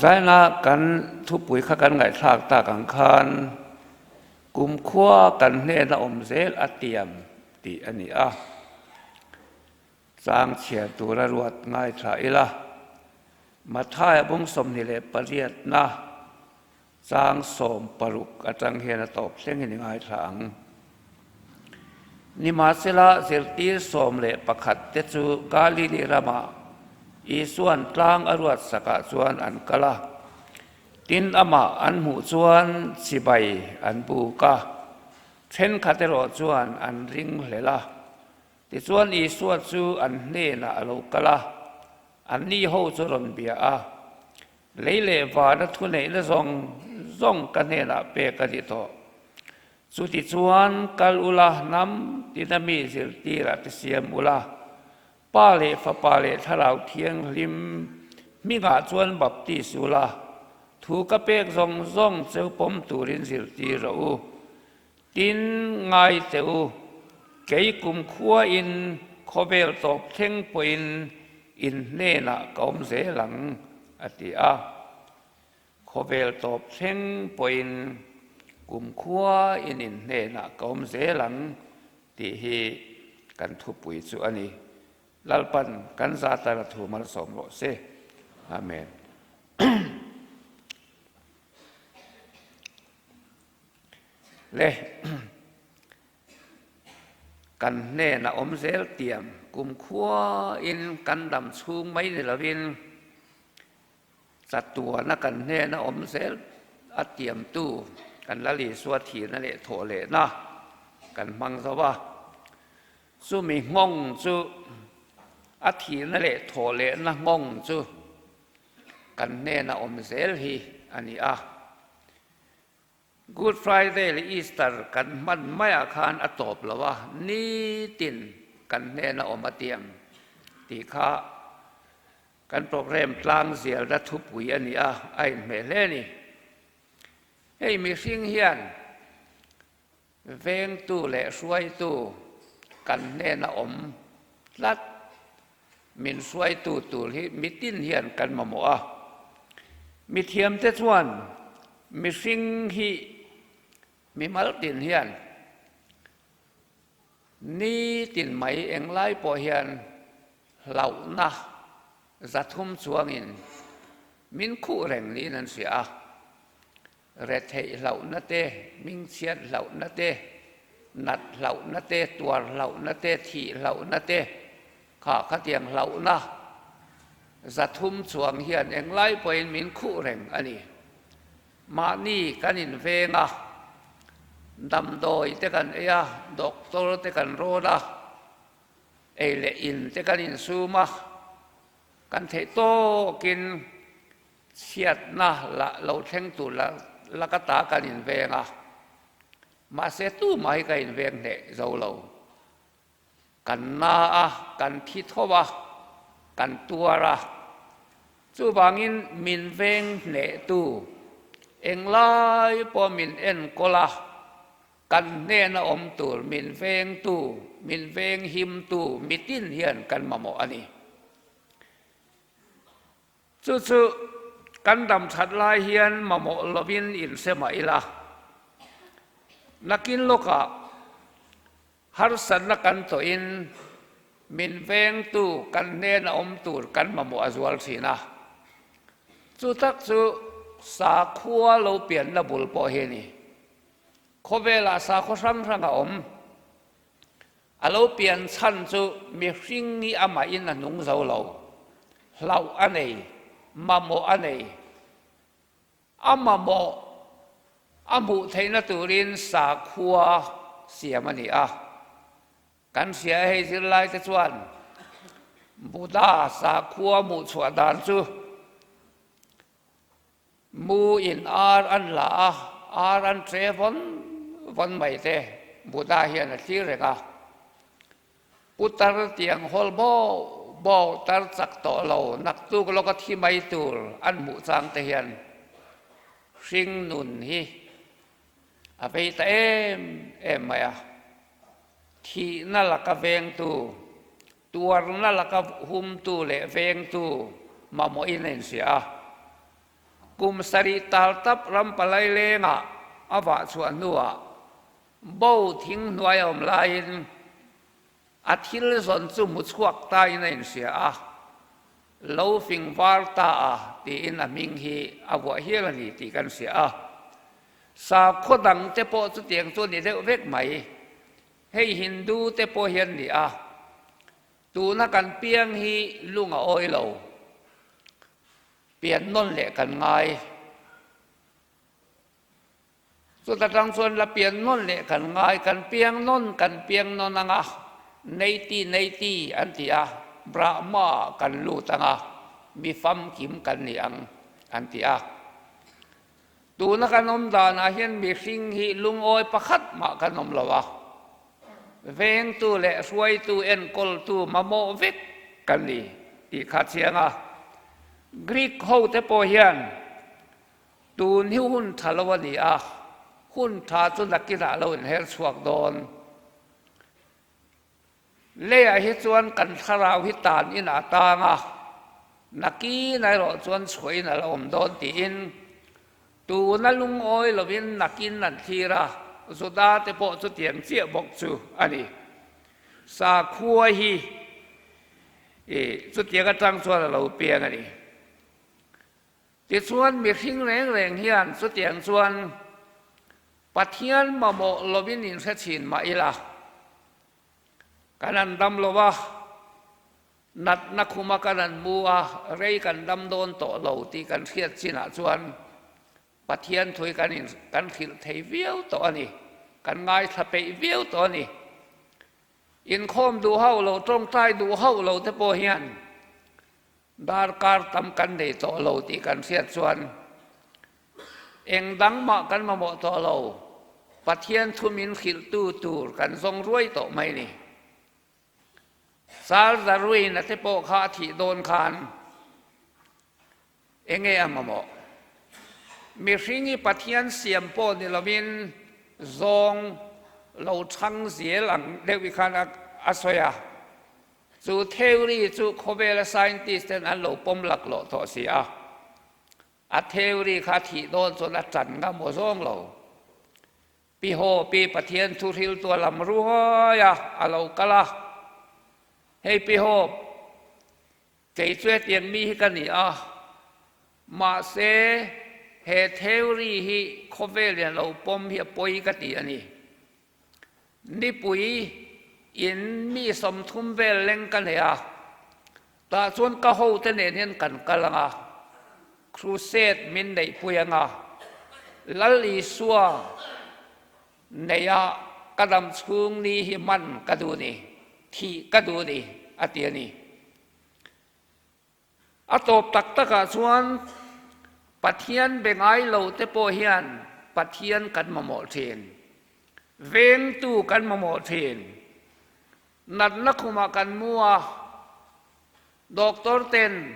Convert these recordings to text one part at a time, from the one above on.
Zaina kan thupui kha kan ngaihthlak tak ang khan kumkhua kan hnena awm zel a tiam tih a ni a. Chang chhiar tura ruat ngaithla ila, Mathaia bung 28na chang 60 atang hian a tawp thlengin i ngaithla ang. Nimahsela, zirtir 11 te chu Galili ramah Isua'n tlang a ruat sakah chuan an kal a. Tin, amah an hmuh chuan chibai an buk a, thenkhat erawh chuan an ringhlel a. Tichuan Isua chu an hnenah a lo kal a, anni ho chu rawn bia a, Lei leh vana thuneihna zawng zawng ka hnenah pek a ni tawh. Chutichuan kal ula hnam tina mi zirtirah te siam ula, Pa leh Fapa leh Thlarau Thianghlim hmingah chuan baptis ula, thu ka pek zawng zawng cheu pawm turin zirtir rawh u. Tin, ngai teh u, kei kumkhuain khawvel tawp thleng pawhin in hnenah ka awm zel ang, a ti a. Khawvel tawp thleng pawhin kumkhuain in hnenah ka awm zel ang tih hi kan thupui chu a ni. Lalpan kan zatana thu malsawm rawh se. Amen. Le kan hnena awm zel tiam kumkhuain kan dam chhung mai ni lovin chatuana kan hnena awm zel a tiamtu kan Lal Isua thihna leh thawh lehna kan hmang zo a. Chumi nghawng chu a thihna leh thawh lehna nghawng chu kan hnena awm zel hi a ni a. Good Friday leh Easter kan hman maiah khan a tawp lo a, nitin kan hnena awm a tiang tih kha kan program tlang zialna thupui a ni a, a inhmeh hle a ni. Hei mihring hian vengtu leh hruaitu kan hnena awm tlat min hruaitu tur hi mitin hian kan mamawh a. Mithiamte chuan mihring hi mimal tin hian nitin mai englai pawh hian hlauhna 300 chuangin min khuh reng niin an hria a. Retheih hlauhna te, hmingchhiat hlauhna te, nat hlauhna te, tuar hlauhna te, thih hlauhna te, kha khatiang hlauhna 300 chuang hian englai pawhin min khuh reng a ni. Mahni kan inveng a, damdawi te kan ei a, doctor te kan rawn a, ei leh in te kan insum a, kan theih tawkin Chhiatna la lo thleng tur la laka ta kan inveng a, mahse tumah hi ka inveng hneh zo lo. Kan na a, kan thi tho a, kan tuar a. Chuvangin min veng hnehtu englai pawh min enkawl a, kan hnena awm tur min vengtu, min venghimtu mitin hian kan mamawh a ni. Chu chu kan dam that lai hian mamawh lovin inhre mah ila, nakin lawkah harsatna kan tawhin min vengtu kan hnena awm tur kan mamawh a zual thin a. Chu tak chu sakhua lo pianna bul pawh hi a ni. Khawvelah sakhaw hrang hrang a awm. A lo pian chhan chu mihring hi amahin a nung zo lo. Hlauh a nei, mamawh a nei. A mamawh a hmuh theihna turin sakhua siam a ni a. Kan hria hei zirlaite chuan Buddha sakhua hmuh chhuah dan chu Mu in ar an la a, ar an tre vawn vawn mai te Buddha hian a thlir reng a. Putar tiang hawl bawh bawh tar chak tawh lo naktuk lawka thi mai tur an hmuh chang te hian hring nun hi a vei ta em em mai a. Thihna laka vengtu, tuarna laka humtu leh vengtu mamawhin a inhria a. Kum sarih tal tap ram palai lengah a vah chhuah hnuah bo thing hnuai a awm laiin a thil zawn chu hmu chhuak tain a inhria a, lo fing var ta a tiin a hming hi a vuah hial a ni tih kan hria a. Sakhaw dangte pawh chutiang chu a ni deuh vek mai. Hei Hindu te pawh hian ni a, tuna kan piang hi lung a awi lo, pian nawn leh kan ngai. Chuta tang chuan la pian nawn leh kan ngai, kan piang nawn kan piang nawn anga, neiti neiti an ti a, Brahma kan lut anga, mi famkim kan ni ang an ti a. Tuna kan awm danah hian mihring hi lungawi pakhat mah kan awm lo a, vengtu leh hruaitu enkawltu mamawh vek kan ni tih kha a chiang a. Greek hote pawh hian tun hi hun tha lo a ni a, hun tha chu nakinah lo inher chhuak dawn. Leiah hi chuan kan thlarau hi tan in a tang a, nakin erawh chuan chhuahin a la awm dawn tiin tuna lungawi lovin nakin an thlir a, Juda te pawh chutiang chiah bawk chu a ni. Sakhua hi chutiang atang chuan a lo piang a ni. Tichuan mihring reng reng hian chutiang chuan Pathian mamawh lovin inhre thin mah ila, kan han dam lo a, natna khuma kan han mu a, rei kan dam dawn tawh lo tih kan hriat chinah chuan Pathian thui kan in kan hrilh thei viau tawh a ni, kan ngaithla peih viau tawh a ni. Inkhawm duh hauh lo, tawngtai duh hauh lo te pawh hian Darkar tam kan nei tawh lo tih kan hriat chuan eng dang mah kan mamawh tawh lo, Pathian thu min hrilhtu tur kan zawng ruai tawh mai ni. Charles Darwin-a te pawh kha a thih dawn khan eng nge a mamawh? Mihring hi Pathian siam pawh ni lovin zawng lo chhang zel ang deuh hi khan a sawi a. Chu theory chu khawvela scientist ten an lo pawm laklawh tawh si a, a theory kha thih dawn chuan a tan ngam aw zawng lo. Pi Haw pi Pathian thu hriltu a lam ruai a, a lo kal a, Hei Pi Haw, kei chu hetiang mi hi ka ni a, mahse he theory hi khawvel in a lo pawm hi a pawi ka ti a ni. Nipui in mi 30 vel leng ka nei a, tah chuan ka hote nen hian kan kal ang a, crusade min neihpui ang a, Lal Isua neia ka dam chhung ni hi hman ka duh ni, thih ka duh ni, a ti a ni. A tawp tak takah chuan Pathian be ngai lo te pawh hian Pathian kan mamawh thin. Vengtu kan mamawh thin. Natna khumah kan mu a, doctor ten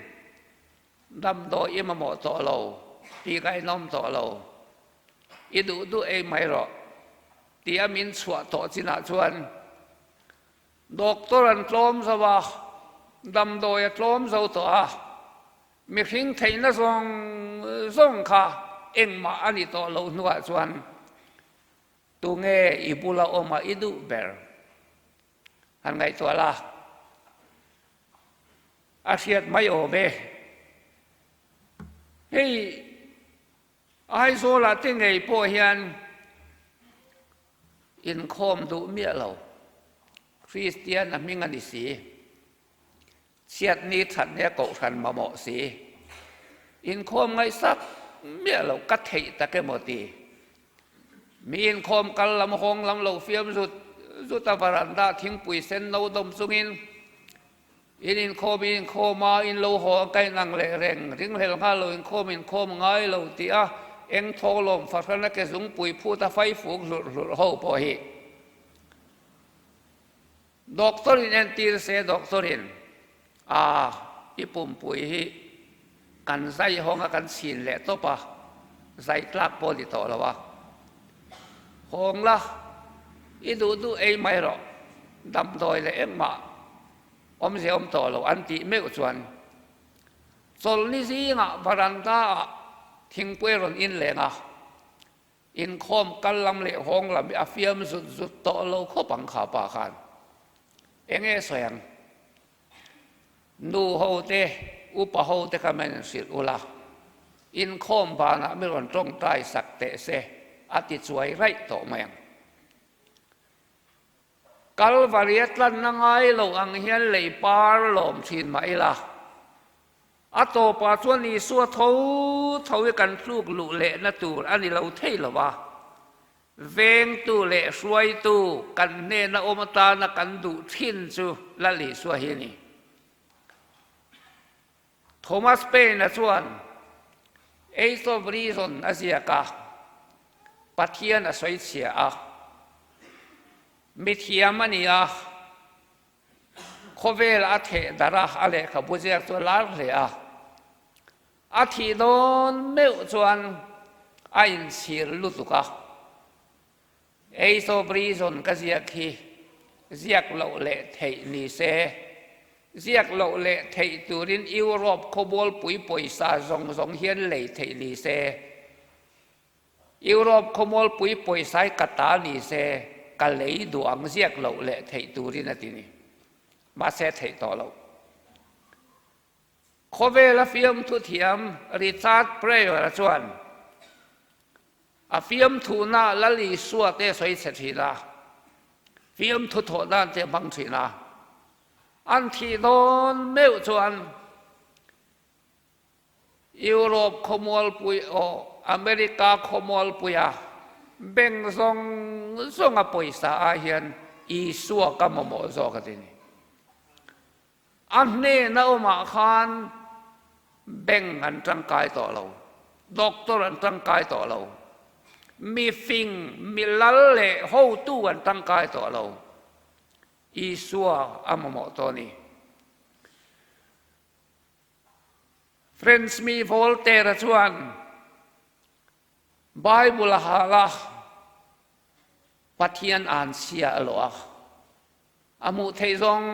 damdawi i mamawh tawh lo tih ka inawm tawh lo, i duh duh ei mai rawh tia min chhuah tawh chinah chuan Doctor an tlawm zo a, damdawi a tlawm zo tawh a, mihring theihna zawng zawng kha engmah a ni tawh loh hnuah chuan tunge i bula awm a i duh ber? Han ngaihtuah la, a hriat mai awm e. Hei Aizawlah te ngei pawh hian Inkhawm duh miah lo. Kristian a hming a ni si. Chhiatni thatni a kohhran mamawh si. Inkhawm ngaihsak miah lo ka theih tak emaw ti. Mi inkhawm kal lam hawng lam lo fiam zut zut a varanda thingpui sen no dawm chungin In inkhawm in inkhawm a, in lo haw ang ka inang leh reng, ringhlel nghal lo inkhawm inkhawm ngai lo tih a eng thaw lawm fahran a ke zungpui phut a fai fuk hlurh hlurh ho pawh hi Doctor in entir se doctor in a i pumpui hi kan zai hawng a kan chhin leh tawp a zai tlak pawh ni tawh lo a hawng la i duh duh ei mai rawh damdawi leh engmah Awmze awm tawh lo an tih meuh chuan chawlhni zingah varanda ah Thingpui a rawn in leng a, inkhawm kal lam leh hawng lam hi a fiam zut zut tawh lo khawp ang kha pa khan. Enge sawi ang? Nu ho te, upa ho te kha men hrilh ula, inkhawm banah mi rawn tawngtai sak teh se a ti chuai raih tawh mai ang. Kalvari a tlanna ngai lo ang hian lei par lawm thin mah ila, a tawpah chuan Isua tho tho hi kan tluk luh lehna tur a ni lo thei lo va, vengtu leh hruaitu kan hnena awm atana kan duh thin chu Lal Isua hi a ni. Thomas Paine-a chuan Age of Reason a ziak a, Pathian a sawi chhia a, mithiam a ni a, khawvel a theh darh a, a lehkhabu ziak chu a lar hle a. A thih dawn meuh chuan a inchhir lutuk a. Age of Reason ka ziak hi ziak loh leh theih ni se, ziak loh leh theih turin Europe khawmualpui pawisa zawng zawng hian lei theih ni se, Europe khawmualpui pawisa hi ka ta ni se, ka lei duh ang ziak loh leh theih turin a ti ni. Mahse theih tawh loh. Khawvela fiamthu thiam Richard Pryor-a chuan a fiamthuhna Lal Isua te sawi chhe thin a, fiamthu thawh dan te hmang thin a. An thih dawn meuh chuan Europe khawmualpui aw America khawmualpuia bank zawng zawnga pawisa ah hian Isua ka mamawh zawk a ti ni. A hnena awmah khan bank an tangkai tawh lo, doctor an tangkai tawh lo, mi fing, mi lal leh hotu an tangkai tawh lo. Isua a mamawh tawh a ni. French mi Voltaire-a chuan Bible a hal a, Pathian anchhia a lawh a. A hmuh theih zawng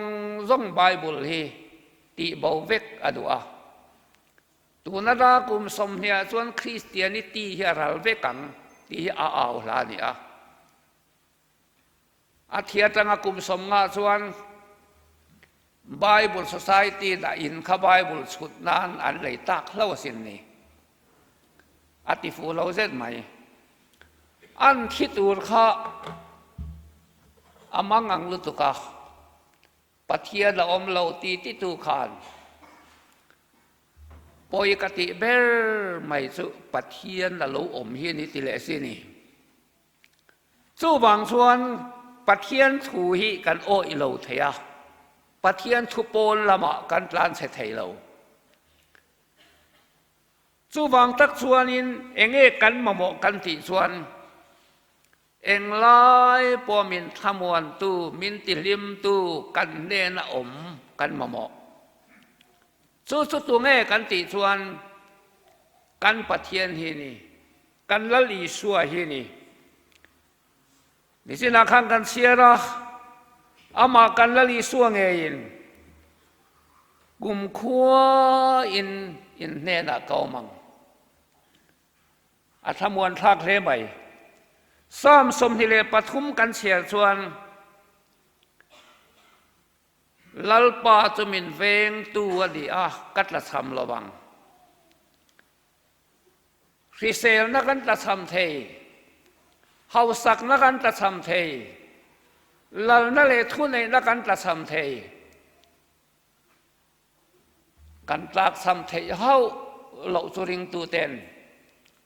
zawng Bible hi tih bo vek a duh a. Tuna ra kum sawmhniah chuan Christianity hi a ral vek ang tih hi a au hla a ni a. A thi atanga kum sawmngah chuan Bible Society dah in kha Bible chhut nan an lei tak hlo asin ni. A ti fuh lo zet mai. An thi tur kha a mang ang lutuk a, Pathian a awm lo ti titu khan pawi ka tih ber mai chu Pathian a lo awm hi a ni ti leh si ni. Chuvang chuan Pathian thu hi kan awih lo thei a, Pathian thu pawn lamah kan tlan chhe thei lo. Chuvang tak chuanin enge kan mamawh kan tih chuan englai pawh min thlamuantu, min tihlimtu kan hnena awm kan mamawh. Chu chu tunge kan tih chuan kan Pathian hi ni. Kan Lal Isua hi ni. Nichinah khan kan chhiar a, amah kan Lal Isua ngeiin kumkhua in in hnenah ka awm ang. A thlamuan thlak hle mai. Psalm 23 kan chhiar chuan Lalpa chu min vengtu a ni a, ka tlachham lo ang. Hriselna kan tlachham thei, hausakna kan tlachham thei, lalna leh thuneihna kan tlachham thei. Kan tlakchham theih hauh loh chu ringtuten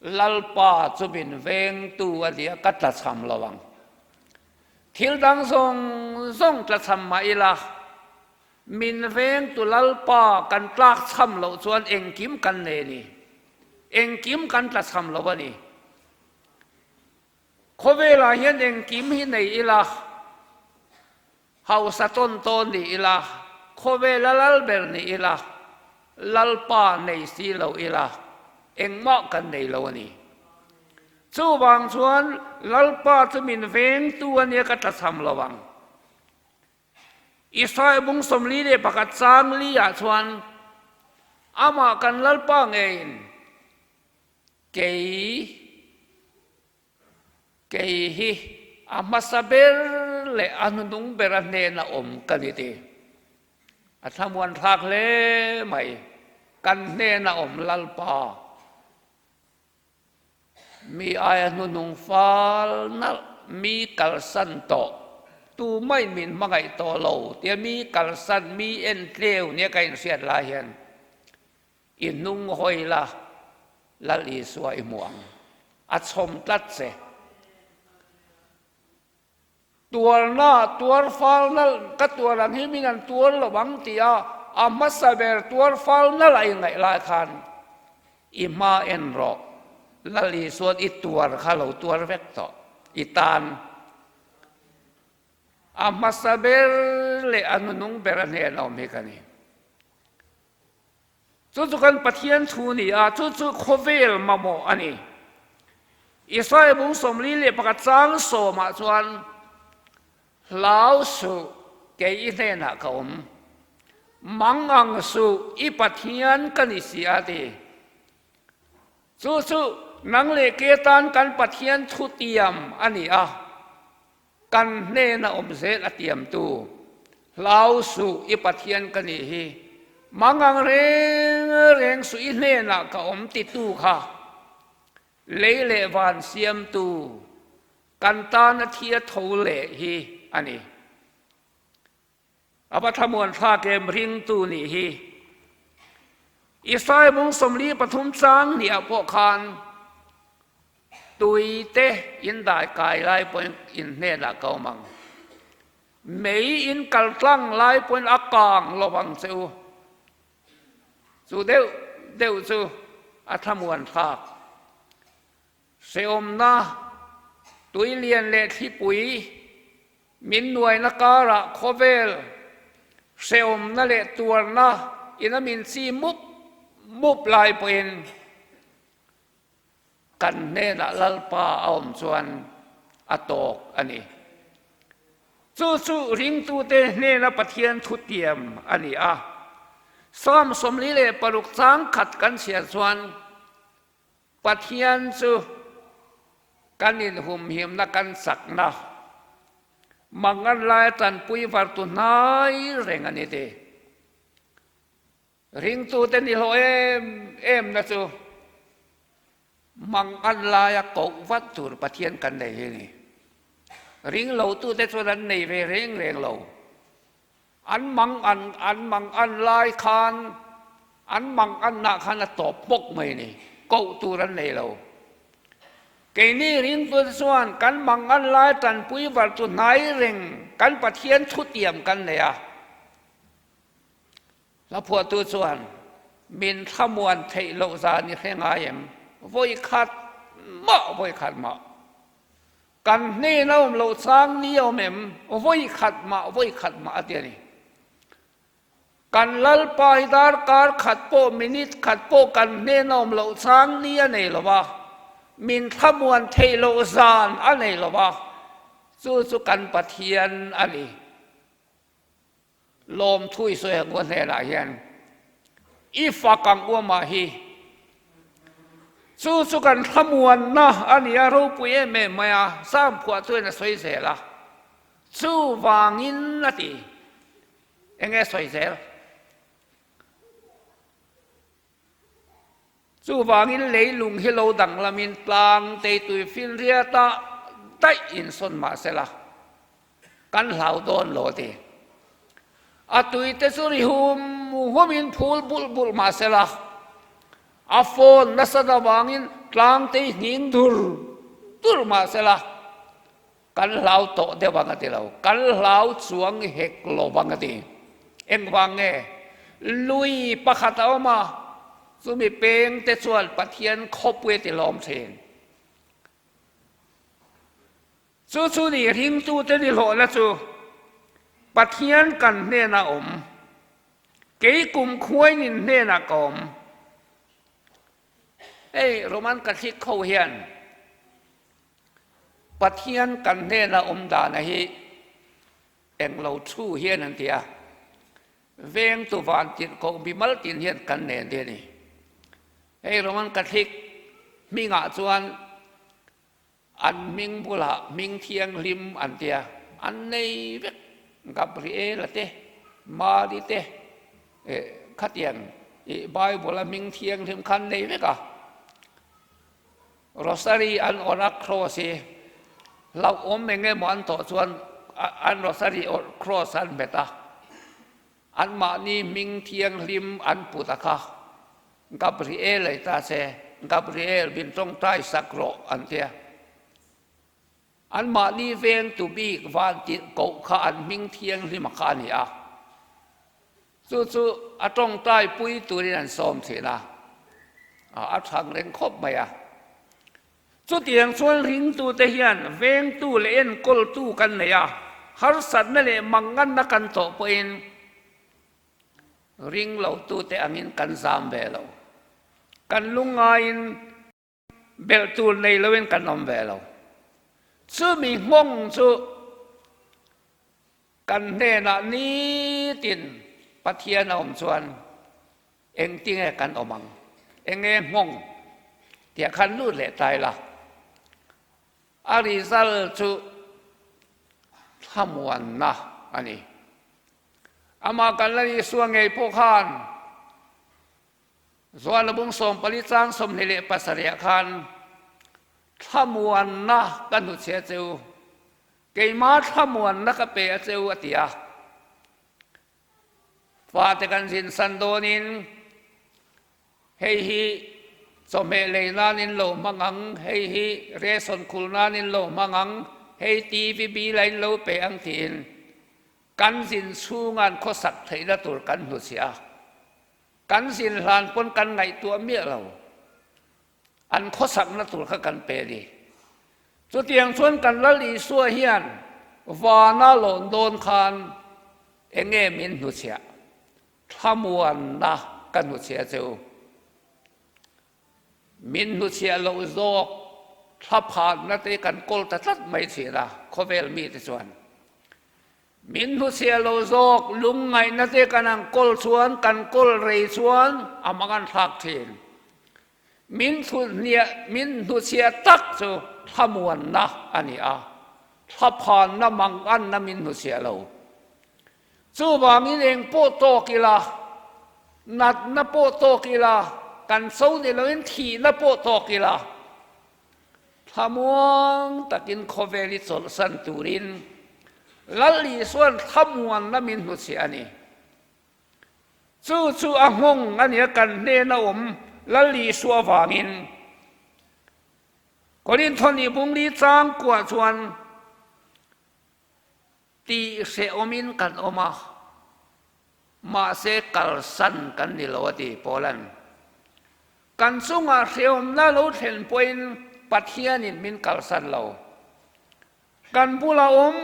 Lalpa chu min vengtu a nia ka tlachham lo ang. Thil dang zawng zawng tlachham mah ila, Min vengtu Lalpa kan tlakchham loh chuan engkim kan nei a ni. Engkim kan tlachham lo a ni. Khawvelah hian engkim hi nei ila, hausa tawn tawn ni ila, khawvela lal ber ni ila, Lalpa nei si lo ila, engmah kan nei lo a ni. Chuvang chuan Lalpa chu min vengtu a nia ka tlachham lo ang. Israel bung 41 chang li ah chuan amah kan Lalpa ngeiin. Kei, kei hi a hmasa ber leh a hnunung bera hnena awm ka ni ti. A thlamuan thlak hle mai, kan hnena awm Lalpa. Mi aia hnunung fal nalh, mi kalsan tawh, tumah min hmangaih tawh lo tia mi kalsan, mi en tleu nia ka inhriat lai hian i hnung hawi la, Lal Isua i hmu ang. A chhawm tlat che. Tuarna, tuar fal nalh, ka tuar ang hi min an tuar lo ang ti a, a hmasa ber tuar fal nalh a ingaih lai khan i hma en rawh, Lal Isuan i tuar kha lo tuar vek tawh, i tan a hmasa ber leh a nunung ber a hnen a awm hi ka ni. Chu chu kan Pathian thu a ni a, chu chu khawvel mamawh a ni. Israel bung 41 chang sawmah chuan, Hlau suh, kei i hnenah ka awm. Mang ang suh, i Pathian ka ni si a ti. Chu chu nang leh ke tan kan Pathian thutiam a ni a. Kan hnena awm zel a tiamtu, Hlau suh i Pathian ka nih hi, mangang reng reng suh i hnenah ka awm titu kha, lei leh van siamtu, kan tana thi a tho leh hi a ni. A va thlamuan thlak em ringtu nih hi. Israel bung 43 chang hniah pawh khan tui te in dai kai lai pawhin in hnenah ka awm ang. Mei in kal tlang lai pawhin a kang lo ang che u. Chu deuh deuh chu a thlamuan thlak. Hrehawmna, tui lian leh thlipui min nuaina karah khawvel hrehawmna leh tuarna ina min chi mup mup lai pawhin kan hnenah Lalpa a awm chuan a tawk a ni. Chu chu ringtute hnena Pathian thutiam a ni a. Psalm 46 chang khat kan chhiar chuan, Pathian chu kan inhumhimna kan chakna mangan laia tanpui vartu hnai reng a ni ti. Ringtute ni hlawh em em na chu mangan laia koh vat tur Pathian kan nei hi a ni. Ringlotute chuan an nei ve reng reng lo. An mang an an mang an lai khan an mang anna khan a tawp bawk mai ni, koh tur an nei lo. Keini ringtu te chuan kan mang an lai tanpui var chu hnai reng kan Pathian thutiam kan nei a. Hlaphuahtu chuan min thlamuan theih loh zan i hre ngai em? Vawi khat mah vawi khat mah. Kan hnen a awm loh chang ni a awm em? Vawi khat mah, vawi khat mah a ti a ni. Kan Lalpa hi darkar khat pawh, minute khat pawh kan hnen a awm loh chang ni a nei lo va, min thlamuan theih loh zan a nei lo va, chu chu kan Pathian a ni. Lawmthu i sawi ang u hnenah hian i fak ang u amah hi. Chu chu kan thlamuanna a ni a, ropui em em mai a, Sam phuah chuan a sawi zel a. Chuvangin a ti. Enge sawi zel? Chuvangin leilung hi lo danglamin tlang teitui finriata daih insawn mah sela, kan hlau dawn lo a ti. A tuite chu ri hum humin phul bulh bulh mah sela, a phone nasat avangin tlang tei nghing dur dur mah sela, Kan hlau tawh deuh ang a ti lo, kan hlau chuang hek lo vang a ti. Engvang nge? Lui pakhat a awm a, chumi peng te chuan Pathian khawpui a ti lawm thin. Chu chu ni ringtute ni hlawhna chu Pathian kan hnenah awm, kei kum khuainin hnenah ka awm. Hei Roman Catholic ho hian Pathian kan hnena awm dana hi englo thu hian an ti a, vengtu van tirhkoh bimal tin hian kan nen te a ni. Hei Roman Catholic hmingah chuan an hming bulah hming thianghlim an tia, an nei vek. Gabriela te, Mari te khatiang Bible a hming thianghlim kha an nei vek a. Rosary an awrh a cross hi hlauhawm eng emaw an tawh chuan an rosary awrh cross an hmet a, anmahni hming thianghlim an put a kha Gabriel ei ta che, Gabriel min tawngtai sak rawh an tia. Anmahni vengtu bik van tirh koh kha an hming thianghlim a kha a ni a. Chu chu a tawngtai pui turin an sawm thin a, a thang reng khawp mai a. Chutiang chuan ringtute hian vengtu leh enkawltu kan nei a, harsatna leh manganna kan tawh pawhin ring lotute angin kan zam ve lo. Kan lungngaiin Belh tur nei loin kan awm ve lo. Chumi nghawng chu kan hnenah nitin Pathian a awm chuan engtinge kan awm ang? Enge nghawng tiah khan lut leh ta ila. A result chu thlamuanna a ni. Amah kan la Isua ngei pawh khan Zuala bung 14 chang 27 ah khan thlamuanna ka hnuchhe a cheu, keimah thlamuanna ka pe a cheu a ti a. Fate kan zin san dawnin hei hi chawhmeh lei nanin lo hmang ang, hei hi ration khul nanin lo hmang ang, hei TV bill a in lo pe ang tiin kan zin chhunga'n khawsak theihna tur kan hnuchhiah a. Kan zin hlan pawn kan ngaihtuah miah lo. An khawsakna tur kha kan pe ni. Chutiang chuan kan Lal Isua hian vana lawn dawn khan enge min hnuchhiah? Thlamuanna ka hnuchhiah che u. Min hnuchhiah loh zawk thlaphanna te kan kawl ta tlat mai thin a, khawvel mite chuan. Min hnuchhiah lo zawk lungngaihna te kan ang kawl chuan kan kawl rei chuan a mang an thlak thin. Min thulhniah min hnuchhiah tak chu thlamuanna a ni a, thlaphanna manganna min hnuchhiah lo. Chuvangin eng pawh tawk ila, natna pawh tawk ila, kan cho ni loin thihna pawh tawk ila, Thlamuang takin khawvel i chawlhsan turin Lal Isua'n thlamuanna min hnuchhiah a ni. Chu chu a nghawng a nia kan hnena awm Lal Isua vangin. Korintho ni bungli chang kuah chuan Tih hrehawmin kan awm a, mahse kalsan kan ni lo a ti Paula'n. Kan chungah hrehawmna lo thlen pawhin Pathianin min kalsan lo. Kan bula awm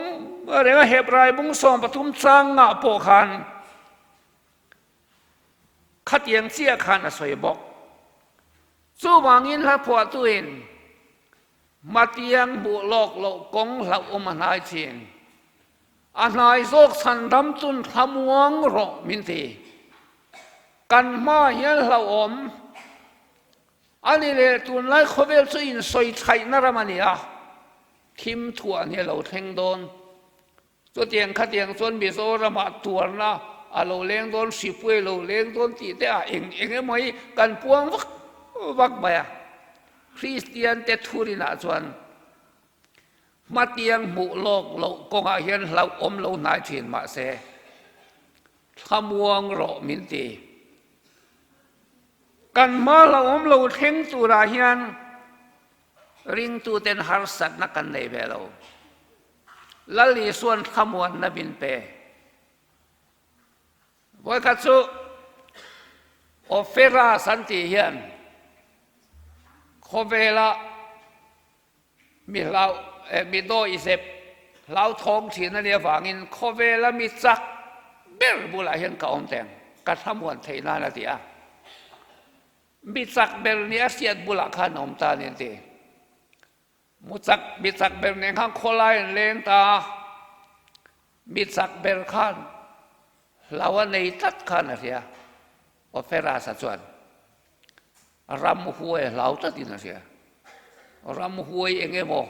reng a Hebrai bung 13 changah pawh khan khatiang chiah khan a sawi bawk. Chuvangin hla phuahtuin Hmatiang hmuh lawk loh kawng hlauhawm a hnai thin. A hnai zawk chhandam chun thlamuang rawh min ti. Kan hma hian hlauhawm a ni leh tunlai khawvel chu insawi thaihna ram a ni a, thim thuah hi a lo thleng dawn. Chutiang khatiang chuan Mizoramah tuarna a lo leng dawn, hripui a lo leng dawn tih te ah eng eng emaw hi kan puang vak vak mai a. Kristian te thurinah chuan hmatiang hmuh lawk loh kawngah hian hlauhawm lo hnai thin mahse thlamuang rawh min ti. Kan hma hlauhawm lo thleng turah hian ringtuten harsatna kan nei ve lo. Lal Isua'n thlamuanna min pe. Vawikhat chu Opheras an tih hian khawvela mi hlau mi dawihzep hlauthawng thin a nih avangin khawvela mi chak ber bulah hian ka awm teng, ka thlamuan theih nan a ti a. Mi chak ber nih a hriat bulah khan a awm ta a ni an ti. Mu chak, mi chak ber nen khan khawlai an leng ta a, mi chak ber khan hlau a nei tlat khan a hria. Opherasa chuan ramhuai hlau tlatin a hria. Ramhuai eng emaw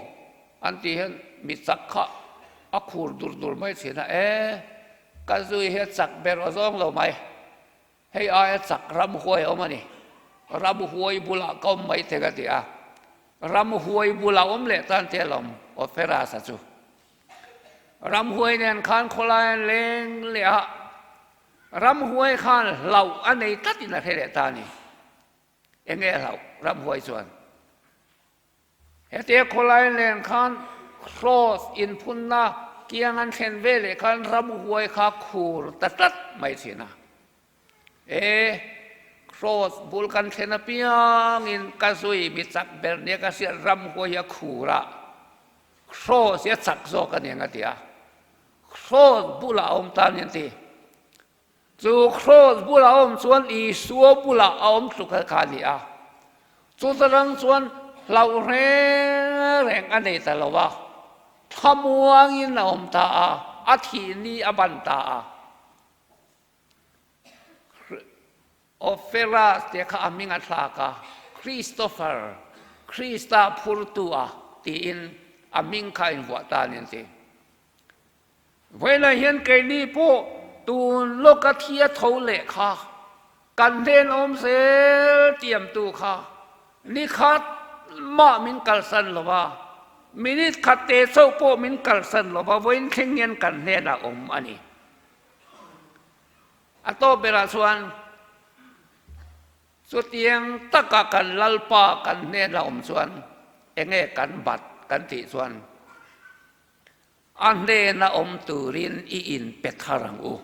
an tih hian mi chak kha a khur dur dur mai thin a, e ka zui hi a chak ber aw zawng lo mai, hei aia chak ramhuai a awm a ni, ramhuai bulah ka awm mai thei ka ti a, ramhuai bulah awm leh tan te alawm Oferas-a chu. Ramhuai nen khan khawlai an leng leh a, ramhuai khan hlauh a nei tlatin a hre leh ta a ni. Enge hlauh ramhuai chuan hetia khawlai len khan Kraws inphunna kiang an thlen ve leh khan ramhuai kha khur ta tlat mai thin a. E, Kraws bul kan thlen apiangin ka zui mi chak ber nia ka hriat ramhuai hi a khur a, Kraws hi a chak zawk a ni ang a ti a. Kraws bulah a awm ta a ni an ti. Chu kraws bulah a awm chuan Isua bulah a awm tluk kha a ni a. Chuta rang chuan hlauh reng reng a nei ta lo a, thlamuangin a awm ta a, a thih ni a ban ta a. Ophelas te kha a hming a thlak a, Christopher, Krista phurtu a tiin a hming kha a invuah ta a ni an ti. Vawilah hian keini pawh tun lawka thi a tho leh kha, kan hnen awm zel tiamtu kha ni khat mah min kalsan lo va, minute khat te chauh pawh min kalsan lo va, vawiin thleng hian kan hnenah awm a ni. A tawp berah chuan chutiang taka kan Lalpa kan hnenah awm chuan enge kan bat kan tih chuan, A hnena awm turin i inpe thar ang u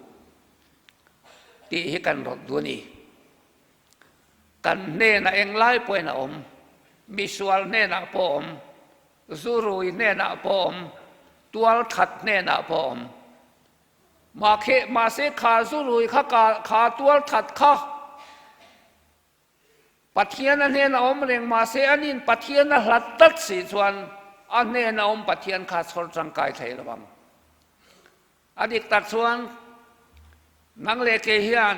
tih hi kan rawt duh a ni. Kan hnenah englai pawhin a awm, misual hnenah pawh a awm, zurui hnenah pawh a awm, tualthat hnenah pawh a awm. Mahse kha zurui kha kha tualthat kha Pathian a hnena awm reng mahse anin Pathian a hlat tlat si chuan a hnena awm Pathian kha chhawr tangkai thei lo ang. A dik tak chuan nang leh kei hian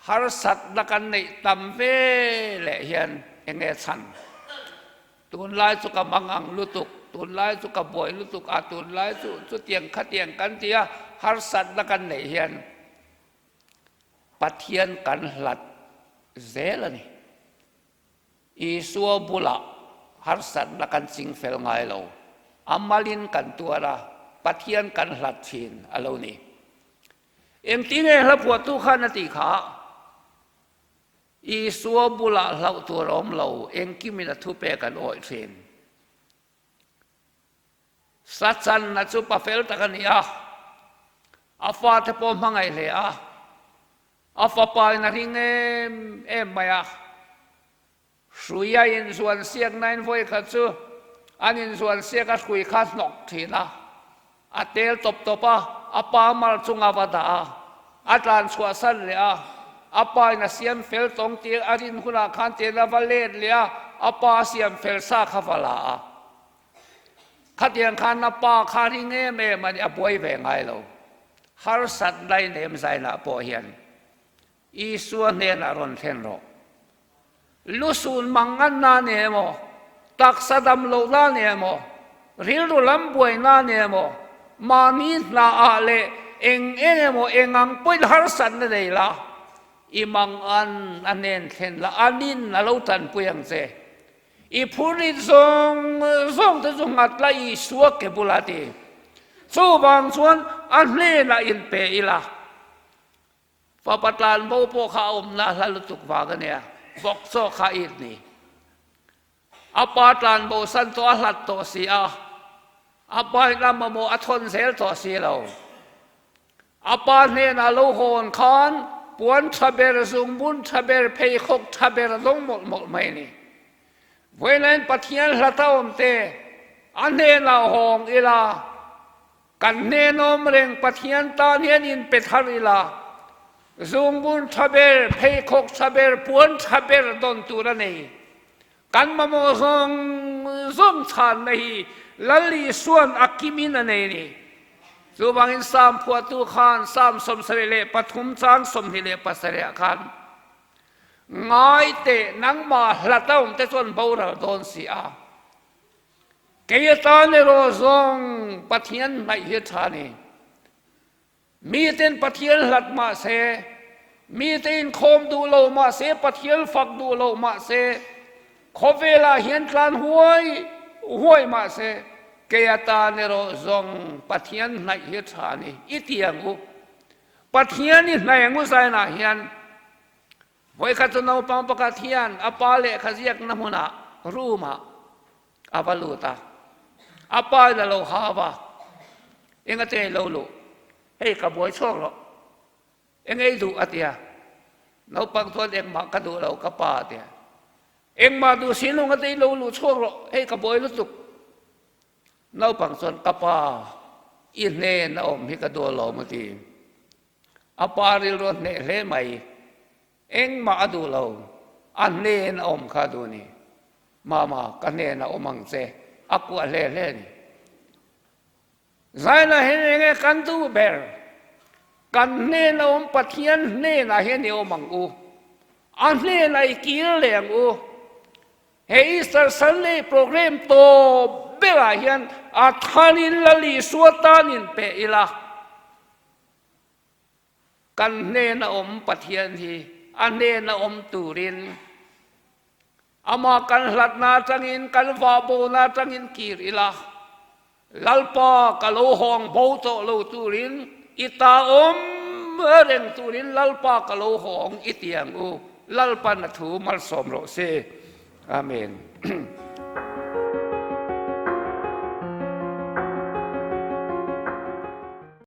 harsatna kan neih tam ve leh hian eng nge chhan? Tunlai chu ka mang ang lutuk, tunlai chu ka buai lutuk a, tunlai chu chutiang khatiang kan ti a, harsatna kan neih hian Pathian kan hlat zel a ni. Isua bulah harsatna kan ching fel ngai lo. A malin kan tuar a, Pathian kan hlat thin a lo ni. Engtin nge hla phuahtu khan a tih kha? Isua bulah hlauh tur a awm lo, engkimin a thupek an awih thin. Sachanna chu pa fel tak a ni a, a fate pawh hmangaih hle a, a fapa in a ring em em mai a. Hruia inzuan siaknain vawi khat chu an inzuan siak a hrui kha hnawk thin a, a tel tawp tawp a, a pa mar chunga va dah a, a tlan chhuahsan leh a, a pa in a siam fel tawng tir a rin hunah khan tel a va let leh a, a pa a siam fel sa kha va la a. Khatiang khan a pa kha ring em em a ni, a buai ve ngai lo. Harsat dainem zainah pawh hian Isua hnenah rawn thlen rawh. Lusun mangan na ni emaw, taksa dam loh na ni emaw, rilru lam buai na ni emaw, mahni hna ah leh eng eng emaw eng ang pawhin harsatna nei la, i mangan a hnen thlen la, anin a lo tanpui ang che. I phurrit zawng zawng te chu nghat la Isua ke bula ti. Chuvang chuan a hnenah inpe ila. Fapa tlanbo pawh kha a awmna hla lutuk vang a nia, vawk chaw kha a it ni. A pa tlanbo san tawh a hlat tawh si a, a pa in a mamawh a thawn zel tawh si lo. A pa hnenah lo hawn khan puan tha ber, zungbun tha ber, pheikhawk tha ber a dawng mawlh mawlh mai a ni. Vawilain Pathian hlata awm te a hnenah hawng ila, kan hnenawm reng Pathian tan hian inpe thar ila, zungbun tha ber, pheikhawk tha ber, puan tha ber dawn tur a nei. Kan mamawh zawng zawng chhanna hi Lal Isua'n a kimin a nei a ni. Chuvangin Psalm phuahtu khan Psalm 73 chang 27 ah khan, Ngai teh, nangmah hlat a awmte chuan boral dawn si a. Kei atan erawh zawng Pathian hnaih hi a tha ni. Miten Pathian hlat mah se, mite inkhawm duh lo mah se, Pathian fak duh lo mah se, khawvelah hian tlan huai huai mah se, kei atan erawh zawng Pathian hnaih hi a tha ni. I ti ang u. Pathian i hnaih ang u zainah hian Vawikhat chu naupang pakhat hian a pa lehkha ziakna hmunah, room-ah, a va lut a. A pa in a lo hau a, Engate i lo luh? Hei ka buai chhuak rawh. Enge i duh? a ti a. Naupang chuan engmah ka duh lo ka pa a ti a. Engmah duh si lo ngate i lo luh chhuak rawh, hei ka buai lutuk. Naupang chuan ka pa, i hnen a awm hi ka duh alawm a ti. A pa rilru a hneh hle mai. Engmah a duh lo. A hnen a awm kha a duh ni. Mama, ka hnen a awm ang che. A kuah hle hle a ni. Zaina hian eng nge kan duh ber? Kan hnen a awm Pathian hnenah hian i awm ang u. A hnenah i kir leh ang u. He Easter Sunday program tawp berah hian a thanin Lal Isua tan inpeh ila. Kan hnena awm Pathian hi a hnena awm turin Amah kan hlatna atangin kan vahbona atangin kir ila, Lalpa ka lo hawng bo tawh lo turin i ta awm reng turin Lalpa ka lo hawng i ti ang u. Lalpan a thu malsawm rawh se. Amen.